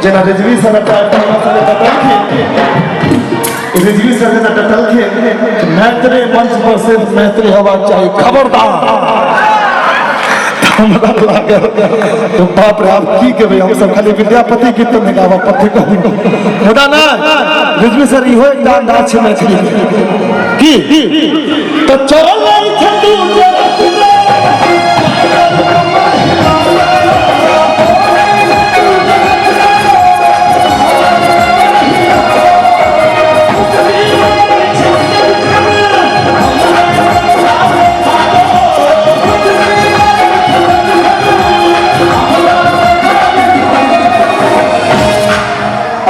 जेना रिजवी सर एकटा हमरा सबके बतलखिन, रिजवी सर जेना बतलखिन, मैत्री मंच पर सिर्फ मैत्री होबाक चाही, खबरदार। हमरा लागल तो बाप रे, आब की कहबै, हम सब खाली विद्यापति गीत तऽ नहि गाबऽ पड़तै कभी। मुदा नहि, रिजवी सर, इहो एकटा अंदाज छै मैथिली की। तऽ चलै छै दू।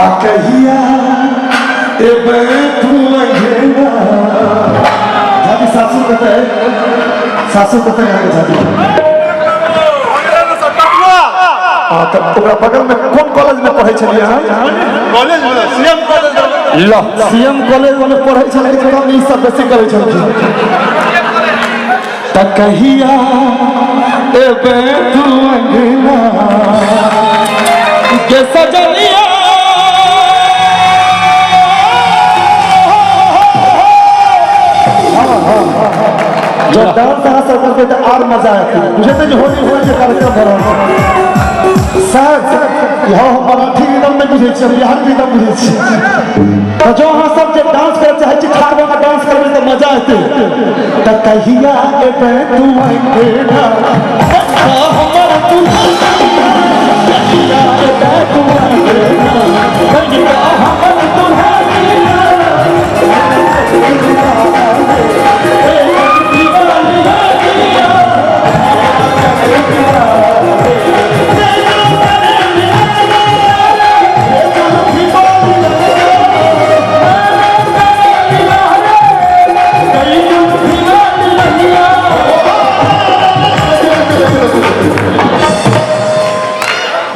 आ कहिया एबै तू अंगना? झाजी, सासुर कतऽ है? सासुर कतऽ है अहाँके झाजी? हँ, तऽ ओकरा बगलमे। कोन कॉलेजमे पढ़ै छलियै अहाँ? कॉलेज में, सीएम कॉलेज। ल, सीएम कॉलेज में पढ़ै छलखिन, कम ई सब बेसी करै छलखिन। तऽ कहिया एबै तू अंगना के सजनिया? जब डांस अहाँ सब करबै तऽ आर मजा आयत। बुझेतै जे होली होली के कार्यक्रम भऽ रहल छै। सर, इहो हम मराठी रिदम नहि बुझै छियै, बिहार रिदम बुझै छियै। तऽ जो अहाँ सब जे डांस करऽ चाहै छी, ठाढ़ भऽ कऽ डांस करबै तऽ मजा एतै। तऽ कहिया एबै तू अंगना हमर दुल्हनिया? कहिया एबै तू अंगना हमर दुल्हनिया?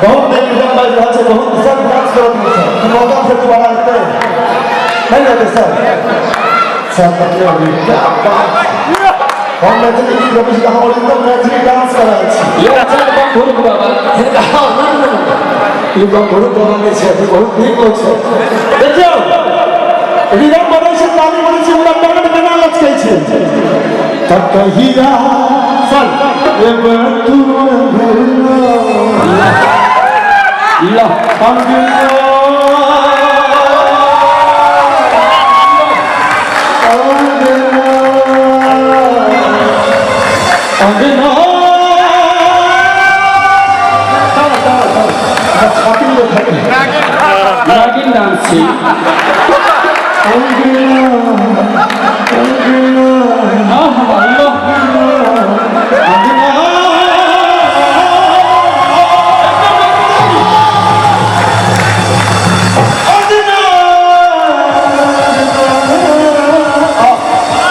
बहुत नीक रिदम बाजि रहल छै, बहुत सब डांस करत छै। मौका फेर दोबारा एतै नहि रहतै। सर, सर, मतलब क्या बात! हम मैथिली गीत गबै छी तऽ अहाँ ओरिजिनल मैथिली डांस कर रहल छी। ये अच्छा बंधुरुक बाबा हिनका ई बंधुरुक बाबा नहि छै, बहुत नीक लोक छै। देखियौ, रिदम बनै छै, ताली बनै छै, मुदा डांट केना लचकै छै। तऽ कहिया सर एबै तू अंगना? ल। अंगना, अंगना, अंगना। छाती में नागिन डांस छी। अंगना, अंगना। आहा, ल। अंगना। अंगना।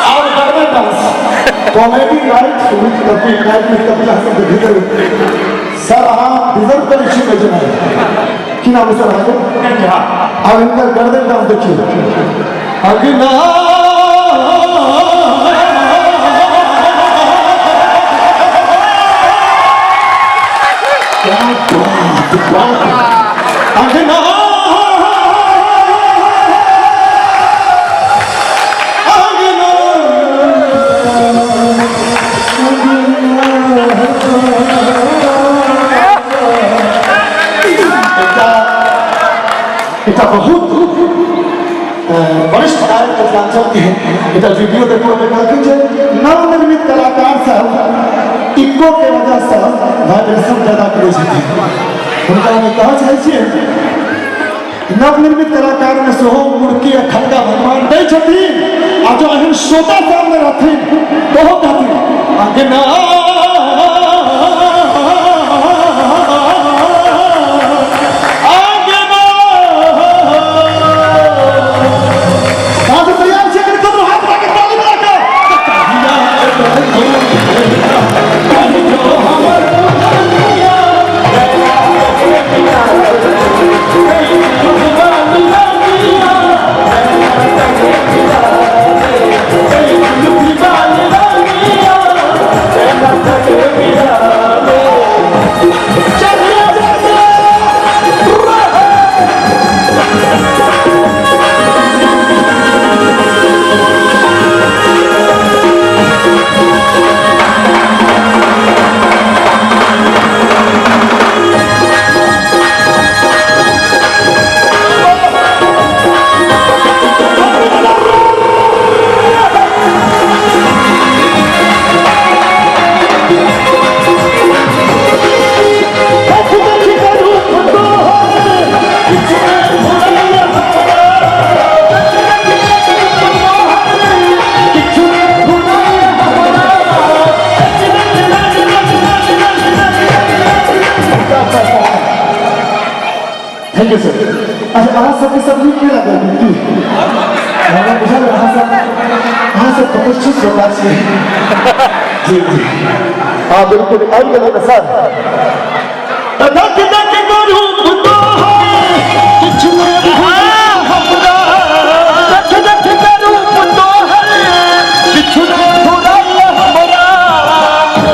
और गर्दन dance, comedy night with Kapil, night with Kapil. अहाँ सबके भीतर सर, अहाँ डिजर्व करै छी बजेनाइ। की नाम है सर अहाँके? आब हिनकर गर्दन डांस देखियौ। अंगना। क्या बात, बात! अंगना। बहुत वरिष्ठ गायक मिथिलांचल के एकटा वीडियो देखलहुँ, ओहिमे कहलखिन जे नवनिर्मित कलाकार सब इको के वजहसँ वाइब्रेशन पैदा करै छथिन। हुनका हम कहऽ चाहै छियै, नवनिर्मित कलाकार में सेहो मुर्की आ खड़का भगवान दै छथिन, आ जो एहन श्रोता सामने रहथिन तोहो कहथिन अंगना। तैयार छियै? कनि ककरो हाथ उठा के ताली बजा के। Thank you sir. अच्छा, अहाँ सबके सब नीक नहि लागल की? हमरा बुझल, अहाँ सब प्रतिष्ठित श्रोता छियै। जी जी, हाँ, बिल्कुल आबि गेलै ने सर। देख देख करू किछु हमरा, देख देख करू तोहर किछु हमरा,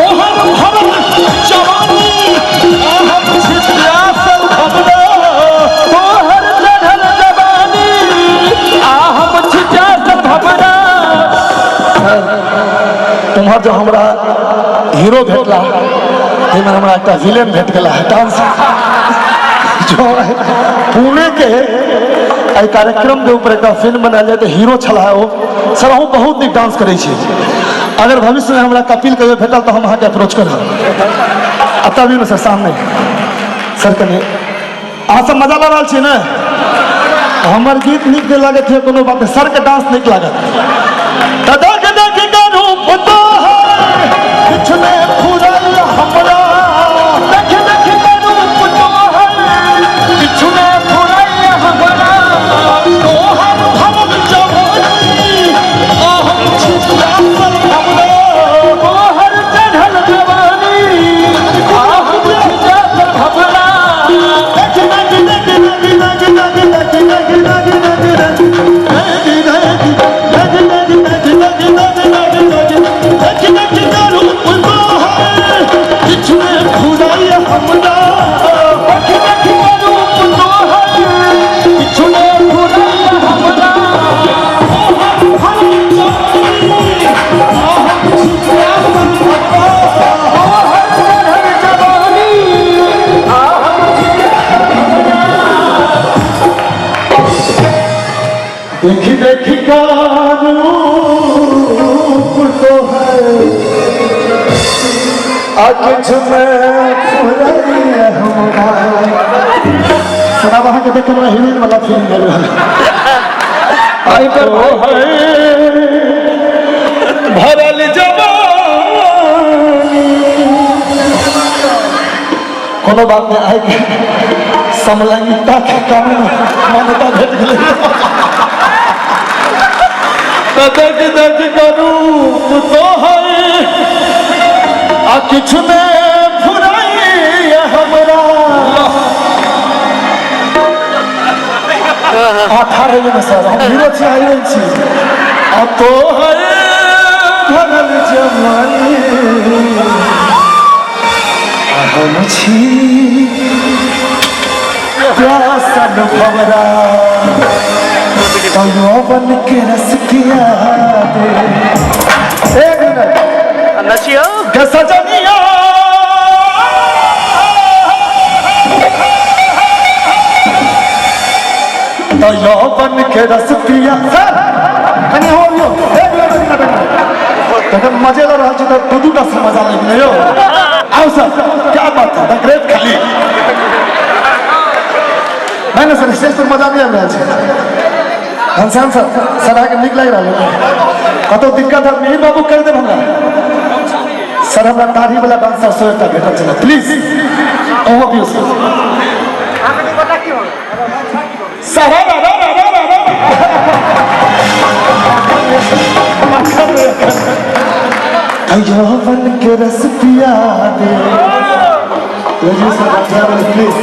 ओहर भरल जवानी हम छी प्यासल हमरा, तोहर चढ़ल जवानी आ हम छी प्यासल भमरा। तुम्हार जो हमरा हीरो भेटला, ताहिमे हमरा एकटा विलेन भेट गेला है। डांस जो पुणे के एहि कार्यक्रम के ऊपर एकटा फिल्म बनायल जाय तऽ हीरो छलाह ओ। सर, अहूँ बहुत नीक डांस करै छी। अगर भविष्यमे हमरा कपिल कहियो भेटल तऽ हम अहाँके अप्रोच करब। आ तभी ने सर, सामने सर, कनि अहाँ सब मजा लऽ रहल छी ने? हमर गीत नीक नहि लागैत है, कोनो बात नहि, सरके डांस नीक लागत। तऽ देख देख के रूप तोहर किछु नहि फुरल हमरा, देख देख के रूप तोहर किछु नहि फुरल हमरा, तोहर भरल जवानी आ हम छी प्यासल हमरा, तोहर चढ़ल जवानी आ हम छी प्यासल भमरा। देख देख देख देख देख देख देख देख देख देख देख देख देख देख देख देख देख देख के रूप तोहर किछु नहि फुरल हमरा, देख देख के रूप तोहर किछु नहि फुरल हमरा, तोहर भरल जवानी आ हम छी प्यासल हमरा, तोहर चढ़ल जवानी आ हम छी प्यासल भमरा। देखी देखी का रूप तोहर आ किछु में फुरैया हमरा। सुनाब, अहाँके देख हमरा हीरोइन वाला फीलिंग आबि रहल। आई पर भरल जवानी, कोनो बात नहि, आइ के समलैंगिकता के कारण मान्यता भेट गेलै। तऽ देख देख के रूप तोहर आ किछु ने फुराइया हमरा। अहाँ ठाढ़ होइए ने सर, हम हीरो छी, हीरोइन छी। आ तोहर भरल जवानी आ हम छी प्यासल भवरा, यौवन के रस किया दे। एक मिनट। नचियो। के सजनिया, तो यौवन के रस पिया सर कनी हो यौ एक मिनट एक मिनट, एक मिनट। तखन मजे लऽ रहल छी तऽ दू दूटा से मजा लागि गेलै यौ आउ सर क्या बात है द ग्रेट खाली नहि नहि सर स्टेज पर मजा नहि आबि रहल छै घनश्याम सर सर अहाँके नीक लागि रहल है कतहु दिक्कत है मिहिर बाबू कहि देब हमरा सर हमरा दाढ़ी वाला डांसर सेहो एकटा भेटल छलै प्लीज अहूँ अबियौ सर सर रा रा रा रा रा रा यौवन के रस पिया दे रजू सर प्लीज